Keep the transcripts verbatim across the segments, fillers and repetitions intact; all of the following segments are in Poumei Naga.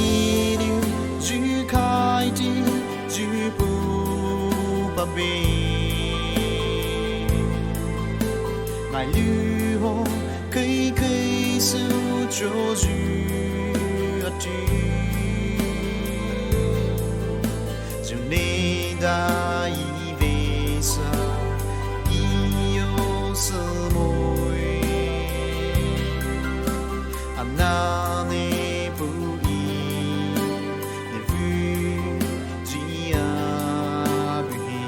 Iniu zhu khaiti zhu pu pabe. Ngailu ho kei kei su cho zhu ati. Zhu ne da i ve sa i yo sa moi. Ana ne pu i ne vu zia bu hi.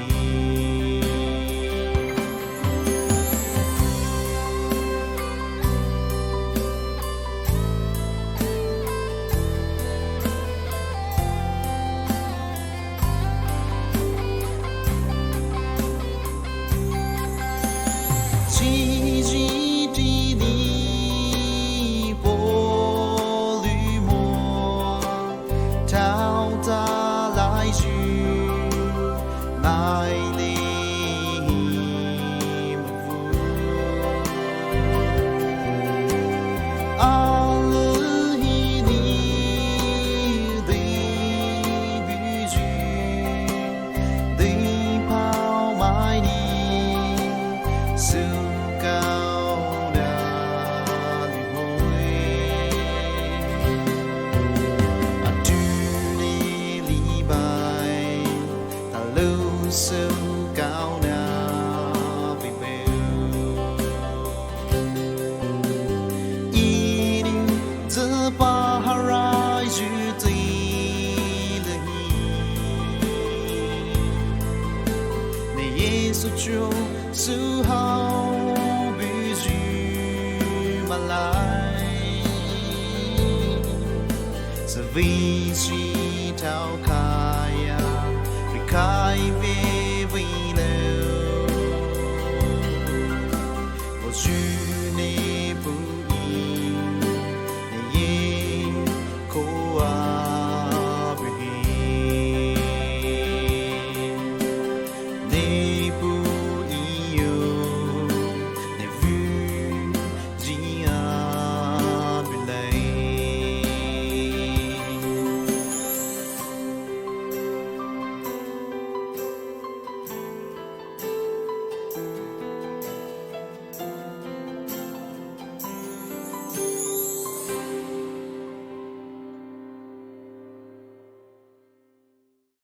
Chi zhi ti ni po lu mo. Tao ta lai zhu nai le hi ma vu. A lu hi ni dei bu zhu dei pao mai ni su kao na li hoi. A tu ne li bai ta lu su kao na bi beu. Iniu zü pa harai zhu tei le hi. Ne Yesu cho su hao bu zhu malai. Sa vi shi tao ka